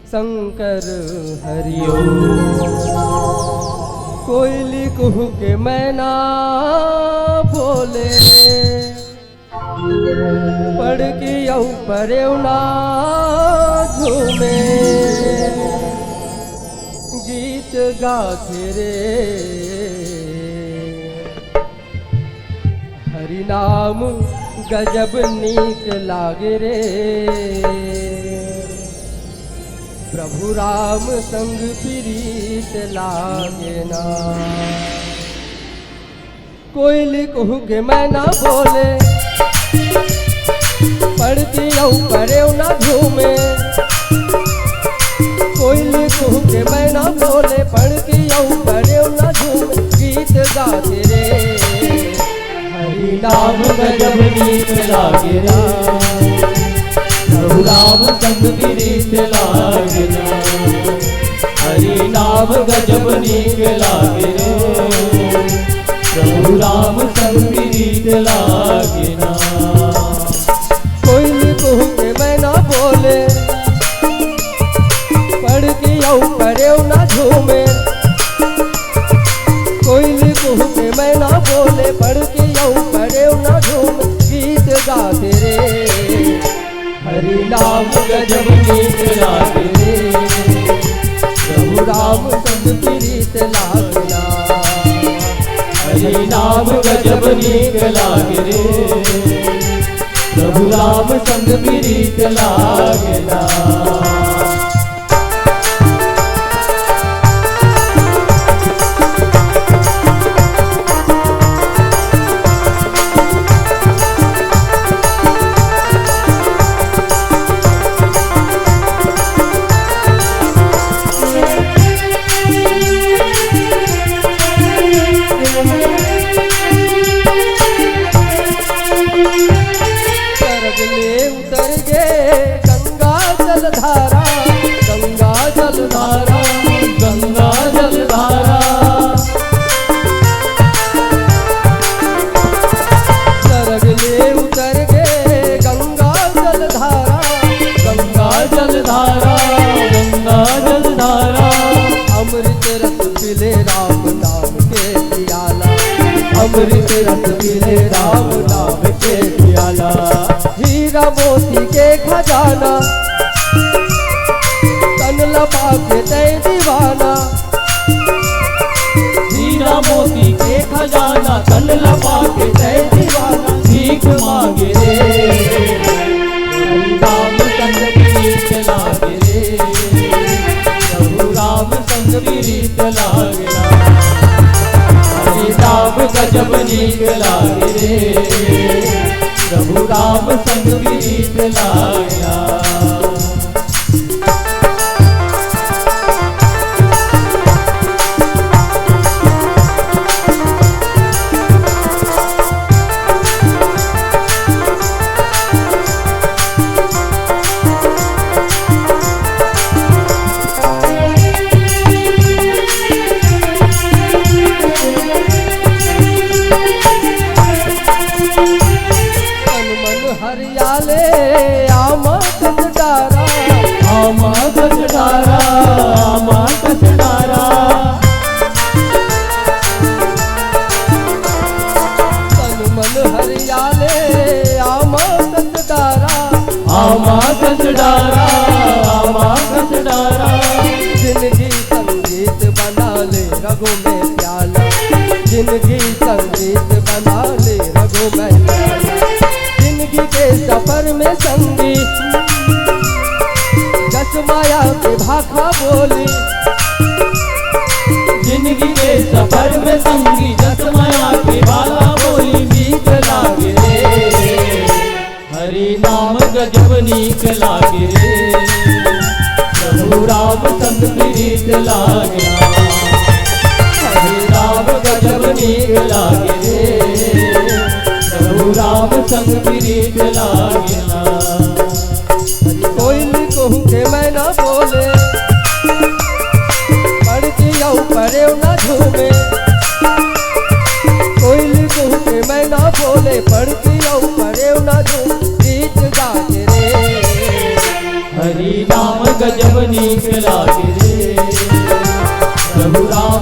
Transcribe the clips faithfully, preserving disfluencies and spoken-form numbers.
शंकर हरिओ। कोयली कुहू के मैना बोले, पड़की अउ परेवना झूमे, गीत गाथे रे। हरि नाम गजब नीक लागे रे, प्रभु राम संग प्रीत लागे ना। कोयली कुहू के मैना बोले, पड़की अउ परेवना झूमे। कोयली कुहू के मैना बोले, पड़की अउ परेवना झूमे, गीत गाथे रे। हरि नाम गजब नीक लागे रे, प्रभु राम संग प्रीत लागे ना। हरि नाम गजब नीक लागे रे, प्रभु राम संग प्रीत लागे ना। कोयली कुहू के मैना बोले, पड़की अउ परेवना झूमे। कोयली कुहू के मैना बोले, पड़की अउ परेवना झूमे, गीत गाथे रे। हरि नाम गजब नीक लागे रे, प्रभु राम संग प्रीत लागे ना। हरि नाम गजब नीक लागे रे, प्रभु राम संग प्रीत लागे ना। सरग ले उतर गे गंगा जलधारा, गंगा जलधारा, गंगा जलधारा। सरग ले उतर गे गंगा जलधारा, गंगा जलधारा, गंगा जलधारा। अमृत रस पीले राम नाम के पियाला, अमृत रस पीले राम नाम के पियाला। हीरा मोती के खजाना, तन ल पाके तैं दीवाना। हीरा मोती के खजाना, तन ल पाके तैं दीवाना। भीख मांगे रे, हरि नाम संग प्रीत लागे रे, प्रभु राम संग प्रीत लागे ना। हरि नाम गजब नीक लागे रे, प्रभु राम संग प्रीत लागे ना। तन मन हरियाले आमा कस डारा, आमा कस डारा, आमा कस डारा। तन मन हरियाले आमा कस डारा, आमा कस डारा, आमा कस डारा। जिंदगी संगीत बना ले रगों में प्याला, जिंदगी संगीत बना ले रगों में प्याला। जिंदगी के सफर में संगी जस माया के भाखा बोली, जिंदगी के सफर में संगी जस माया के भाखा बोली। मीत लागे रे, हरि नाम गजब नीक लागे रे, प्रभु राम संग प्रीत लागे ना। हरि नाम गजब नीक लागे रे, प्रभु राम संग प्रीत लागे ना। कोयली कुहू के मैना बोले, पड़की अउ परेवना झूमे। कोयली कुहू के मैना बोले, पड़की अउ परेवना झूमे। गीत गाथे रे। हरि नाम गजब नीक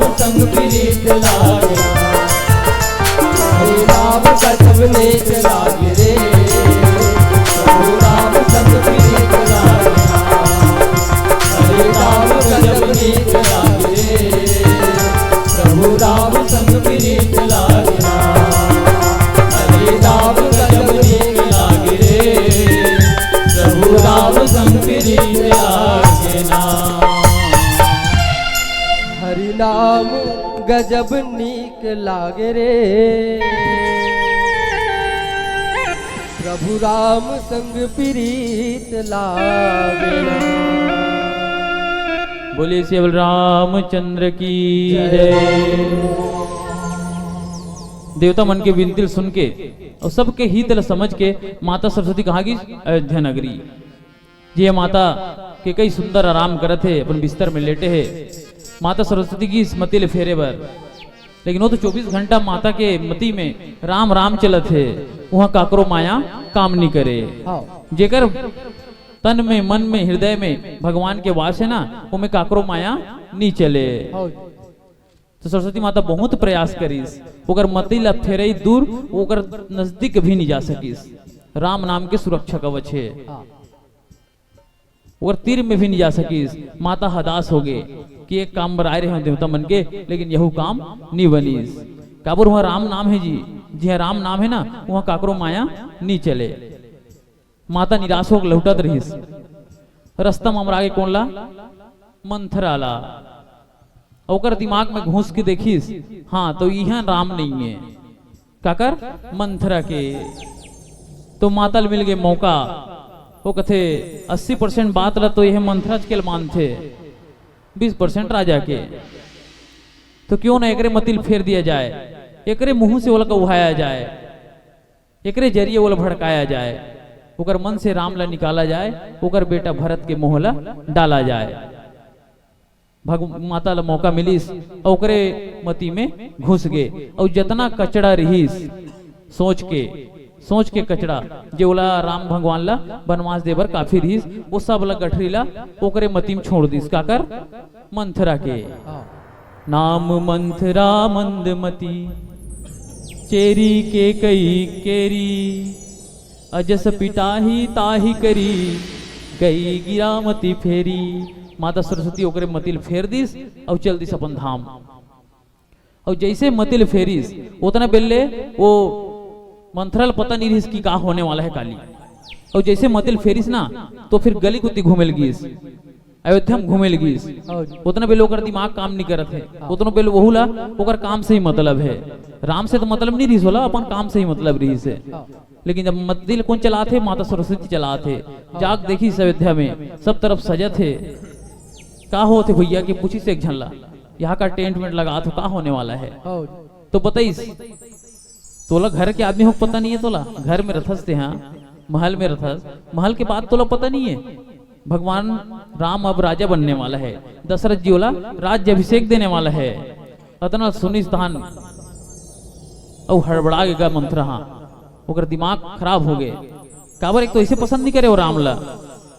संग प्रीत लागे, हरे राम गजब नीक लागे रे। प्रभु राम संग प्रीत लागे, हरे राम गजब नीक लागे रे। प्रभु राम संग प्रीत लागे, हरे राम गजब नीक लागे रे। प्रभु राम संग प्रीत लागे ना। हरि नाम गजब नीक लागे रे, प्रभु राम संग प्रीत लागे रे। बोलिए सियावर रामचंद्र की जय। जय। देवता मन के बिनती ल सुन के अउ सबके हित ल समझ के माता सरस्वती कहाँ गिस? अयोध्या नगरी। जे माता के कई सुंदर आराम करत हे, अपन बिस्तर में लेटे हे। माता सरस्वती गिस मति ले फेरे बर, लेकिन वो तो चौबीस घंटा माता के मति में राम राम चलत हे, उहाँ काकरो माया काम नी करे। हाँ। जेकर तन में, मन में, हृदय में भगवान के वास हे ना, ओमे काकरो माया नी चले। हाँ। तो सरस्वती माता बहुत प्रयास करिस, ओकर मति ला फेरई दूर, ओकर नजदीक भी नहीं जा सकिस। राम नाम के सुरक्षा कवच हे। हाँ। ओकर तीर में भी नहीं जा सकिस। माता हदास हो गे कि एक काम बर आए रहे हों देवता मन के, लेकिन यहू काम नहीं बनिस। काबर वहाँ राम नाम हे जी, जिहाँ राम नाम हे ना, वहाँ काकरो माया नहीं चले। माता निराश होके लहुटत रहिस। रस्ता म अमरा गे कोन ला? मंथरा ला। ओकर दिमाग में घुस के देखिस, हाँ, तो इहाँ राम नहीं है। काकर? मंथरा के। तो माता ल मिल गे मौका। वो कथे, "अस्सी परसेंट बात ला तो यह मंथरा के मानथे, बीस परसेंट राजा के। तो क्यों ना एकरे मति ल फेर दिया जाए, एकरे मुंह से ओला कहुवाया जाए।" एकरे जरिए ओला भड़काया जाए, ओकर मन से राम ला निकाला जाए, ओकर बेटा भरत के मोह ला डाला जाए। भग-, माता ला मौका मिलिस, अउ ओकरे मति में घुस गे, अउ जतना कचड़ा रिहिस, सोच के, सोच के कचड़ा, जे ओला राम भगवान ला बनवास दे बर काफी रिहिस, वो सब ला गठरी ला ओकरे मति में छोड़ दिस। काकर? मंथरा के। हाँ। नाम मंथरा मंदमती, चेरी के कई केरी, अजस पिटाही ताही करी, गई गिरामती फेरी। माता सरस्वती ओकरे मति ल फेर दिस, अउ चल दिस अपन धाम। अउ जैसे मति ल फेरिस, ओतना बेले वो मंथरा ल पता नहीं रिहिस कि का होने वाला है काली। अउ जैसे मति ल फेरिस ना, तो फिर गली कुत्ती घूमे लगिस, अयोध्या में घूमे लगिस। हाँ जी। ओतना बेले ओकर दिमाग काम नहीं करत हे। हाँ। ओतना बेले वहू ला ओकर काम से ही मतलब है। राम से तो मतलब नहीं रिहिस ओला, अपन काम से ही मतलब रिहिस हे। हाँ। लेकिन जब मति ल कोन चलात हे? माता सरस्वती चलात हे। हाँ। जाग देखिस अयोध्या में, सब तरफ सजत हे। का होत हे भैया के पूछिस एक झन ला, यहाँ का टेंट वेंट लगात हो, का होने वाला है? हाँ। तो बताइस, तोला घर के आदमी हो पता नहीं है, तोला घर में रथस ते, हाँ, महल में रथस, महल के बात तोला पता नहीं है। भगवान राम अब राजा बनने वाला है, दशरथ जी ओला राज्य अभिषेक देने वाला है। अतना सुनिस तहान अउ हड़बड़ा गे गा मंथरा हा, ओकर दिमाग खराब हो गे। काबर, एक तो इसे पसंद नहीं करे वो राम ला,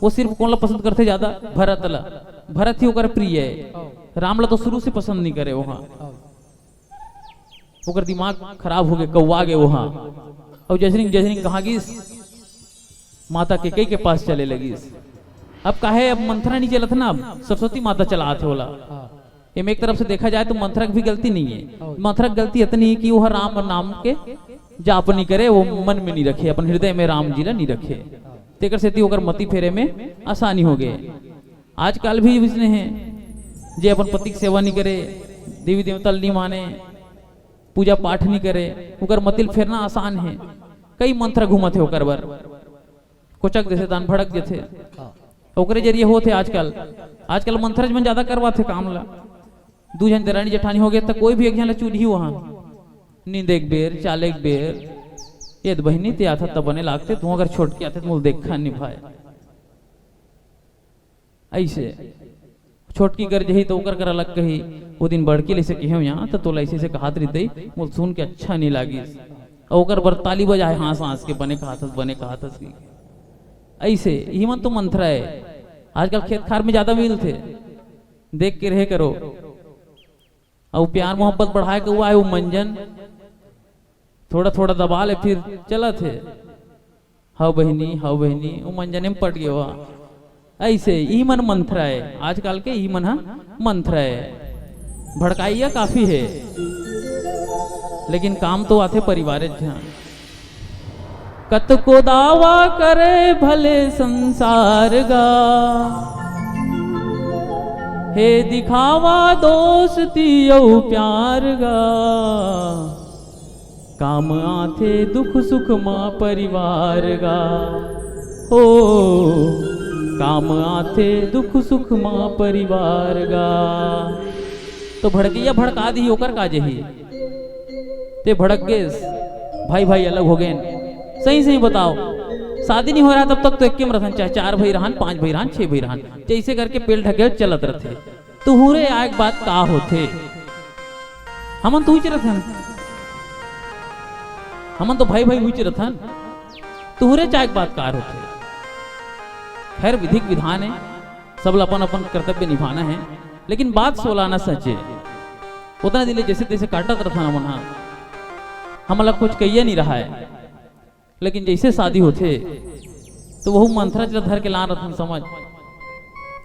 वो सिर्फ कोन ला पसंद करथे ज्यादा? भरत ला। भरत ही ओकर प्रिय है। राम ला तो शुरू से पसंद नहीं करे वो हा। ओकर दिमाग खराब हो गे, कौवा गे वो हा। अउ जैसनिंग जैसनिंग कहाँ गिस, माता केकई के पास चले लगिस। अब काहे, अब मंथरा नहीं चलत ना, अब सरस्वती माता चलात हे ओला। हाँ। एमे एक तरफ से देखा जाए तो मंथरा की भी गलती नहीं है। हाँ। मंथरा की गलती इतनी है कि वो राम नाम के जाप नहीं करे, वो मन में नहीं रखे, अपन हृदय में राम जी ला नहीं रखे। हाँ। तेकर सेती ओकर मति फेरे में आसानी हो गे। आजकल भी वइसने हे, जे अपन पति के सेवा नहीं करे, देवी देवता ल नहीं माने, पूजा पाठ नहीं करे, ओकर मति ल फेरना आसान हे। कई मंथरा घूमत हे ओकर बर, कोचक देथे, तहान भड़क देथे। हाँ। ओकरे जरिए होत हे आजकल। आजकल मंथरा मन ज्यादा करवाथे काम ला। दू झन देरानी जेठानी हो गे, त कोई भी एक झन ला चुनही वहाँ। नींद एक बेर, चाल एक बेर, "ए त बहिनी, ते आथा त बने लागथे, तू अगर छोटकी आथे त मोला देखा नहीं भाई।" ऐसे छोटकी कर जही तो ओकर कर अलग कही। वो दिन बड़की ले से कहे यहाँ तो तोला ऐसे से कहात रही, मोल सुन के अच्छा नहीं लागिस। और ओकर बर ताली बजाए हाँस हाँस के, "बने कहात हस, बने कहात हस" की। ऐसे ही मन तो मंथरा है। आजकल खेत खार में ज्यादा मिलथे, देख के रहे करो। अउ प्यार मोहब्बत बढ़ाए के हुआ है वो मंजन, थोड़ा थोड़ा दबा ले, फिर चलत हे। हव बहिनी, हव बहिनी, वो मंजने में पट गए हुआ। ऐसे ई मन मंथरा है, आजकल के ई मन हा मंथरा है। भड़काइया काफी है, लेकिन काम तो आथे परिवार झन। कतको दावा करे भले संसार गा, हे दिखावा दोस्ती अउ प्यार गा, काम आथे दुख सुख मा परिवार गा। ओ, काम आथे दुख सुख मा परिवार गा। तो भड़कइया भड़का दिही, ओकर का जही? ते भड़क गेस, भाई भाई अलग हो गेन। सही सही बताओ, शादी नहीं हो रहा तब तक तो एक्के में रहन, चाहे चार भाई रहन, पांच भाई रहन, छह भाई रहन, जैसे करके पेल ढकेल चलत रहथे। तुहरे आए के बाद का होथे? हमन तो उहिच रथन, हमन तो भाई भाई उहिच रथन। तुहरे चाहे के बाद का होथे? खैर, विधिक विधान है, सब ला अपन अपन कर्तव्य निभाना है, लेकिन बात सोलाना सचे। उतना दिन ले जैसे तैसे काटत रथन हमन हा, हमला कुछ कहिया नहीं रहा है। लेकिन जैसे शादी होथे, तो वहू मंथरा च ला धर के लान रथन समझ।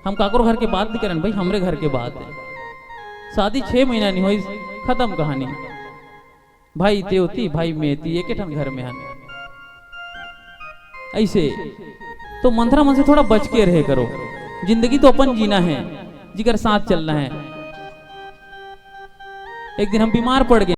हम काकरो घर के बात नहीं करन भाई, हमरे घर के बात है। शादी छह महीना नहीं होइस, खत्म कहानी। भाई ते ओती, भाई मैं एती, एके ठन घर में हन। ऐसे तो मंथरा मन से थोड़ा बच के रहे करो। जिंदगी तो अपन जीना है, जिकर साथ चलना है। एक दिन हम बीमार पड़ गए।